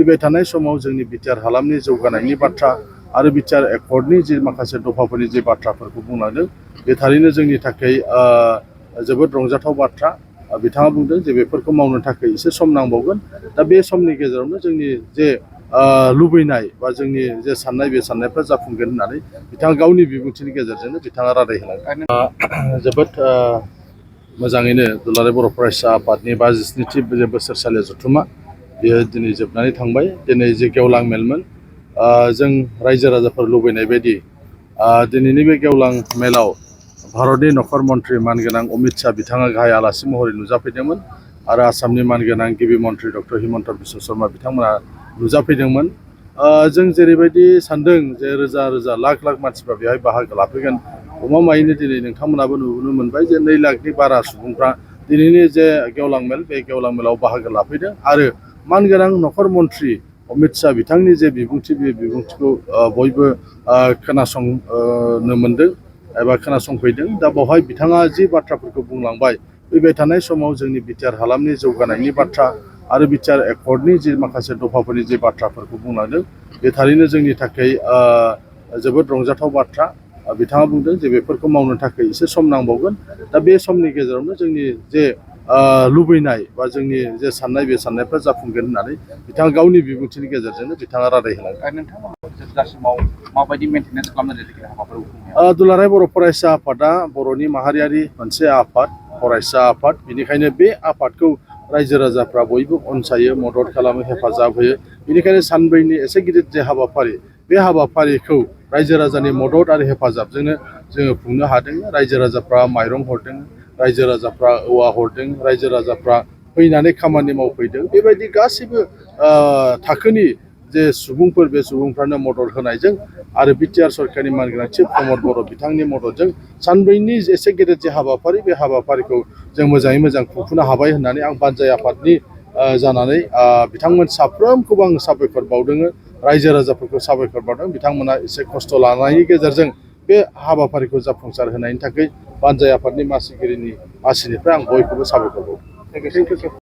फैबाय थानाय समाव जोंनि बिटिआर हालामनि जौगानायनि बाथ्रा आरो बिटिआर एकर्डनि जे माखासे दफाफोरनि जे बाथ्राफोरखौ बुंलांदों बे थारैनो जोंनि थाखाय जोबोद रंजाथाव बाथ्रा। बिथाङा बुंदों जे बेफोरखौ मावनो थाखाय एसे सम नांबावगोन। दा बे समनि गेजेरावनो जोंनि जे लुबैनाय बा जोंनि जे साननाय बे साननायफ्रा जाफुंगोन होननानै बिथाङा गावनि बिबुंथिनि गेजेरजोंनो बिथाङा रादाय होलांदों। जोबोद मोजाङैनो दुलाराय बर' फरायसा आफादनि 57थि बोसोरसालि जथुमा बेयो दिनै जोबनानै थांबाय। दिनै जे गेवलां मेलमोन जों रायजो राजाफोर लुबैनाय बायदि दिनैनि बे गेवलां मेलाव भारतनि नखर मन्त्रि मानगोनां अमित शाह बिथाङा गाहाय आलासि महरै नुजाफैदोंमोन आरो आसामनि मानगोनां गिबि मन्त्रि डक्टर हिमन्त बिश्व शर्मा बिथांमोना नुजाफैदोंमोन। जों जेरैबायदि सान्दों जे रोजा रोजा लाख लाख मानसिफ्रा बेवहाय बाहागो लाफैगोन गमामायैनो दिनै नोंथांमोनाबो नुनो मोनबाय जे 2 लाखनि बारा सुबुंफ्रा दिनैनि जे गेवलां मेल बे गेवलां मेलाव बाहागो लाफैदों आरो मानगोनां नखर मन्त्रि अमित शाह बिथांनि जे बिबुंथि बे बिबुंथिखौ बयबो खोनासंनो मोनदों एबा खोनासंफैदों। दा बेवहाय बिथाङा जि बाथ्राफोरखौ बुंलांबाय फैबाय थानाय समाव जोंनि बिटिआर हालामनि जौगानायनि बाथ्रा आरो बिटिआर एकर्डनि जे माखासे दफाफोरनि जे बाथ्राफोरखौ बुंलांदों बे थारैनो जोंनि थाखाय जोबोद रंजाथाव बाथ्रा। बिथाङा बुंदों जे बेफोरखौ मावनो थाखाय एसे सम नांबावगोन। दा बे समनि गेजेरावनो जोंनि जे लुबैनाय बा जोंनि जे साननाय बे साननायफ्रा जाफुंगोन होननानै बिथाङा गावनि बिबुंथिनि गेजेरजोंनो बिथाङा रादाय होलांदों। नोंथांमोना जोबजासिमाव माबायदि मेनटेनेन्स खालामनानै हाबाफोरखौ दुलाराय बर' फरायसा आफादा बर'नि माहारियारि मोनसे आफाद फरायसा आफाद। बेनिखायनो बे आफादखौ रायजो राजाफ्रा बयबो अनसायो, मदद खालामो, हेफाजाब होयो। बेनिखायनो सानब्रैनि एसे गिदिर जे हाबाफारि बे हाबाफारिखौ रायजो राजानि मदद आरो हेफाजाबजोंनो जोङो खुंनो हादों। रायजो राजाफ्रा माइरं हरदों, रायजो राजाफ्रा औवा हरदों, रायजो राजाफ्रा फैनानै खामानि मावफैदों। बेबायदि गासैबो थाखोनि जे सुबुंफोर बे सुबुंफ्रानो मदद होनायजों आरो बिटिआर सरकारनि मानगोनां चिफ प्रमद बर' बिथांनि मददजों सानब्रैनि एसे गेदेर जे हाबाफारि बे हाबाफारिखौ जों मोजाङै मोजां खुंफुंनो हाबाय होननानै आं बानजाय आफादनि जानानै बिथांमोन साफ्रोमखौबो आं साबायखर बावदों, रायजो राजाफोरखौ साबायखर बावदों। बिथांमोना एसे खस्थ' लानायनि गेजेरजों बे हाबाफारिखौ जाफुंसार होनायनि थाखाय बानजाय आफादनि मासिगिरिनि मासिनिफ्राय आं बयखौबो साबायखर बावदों।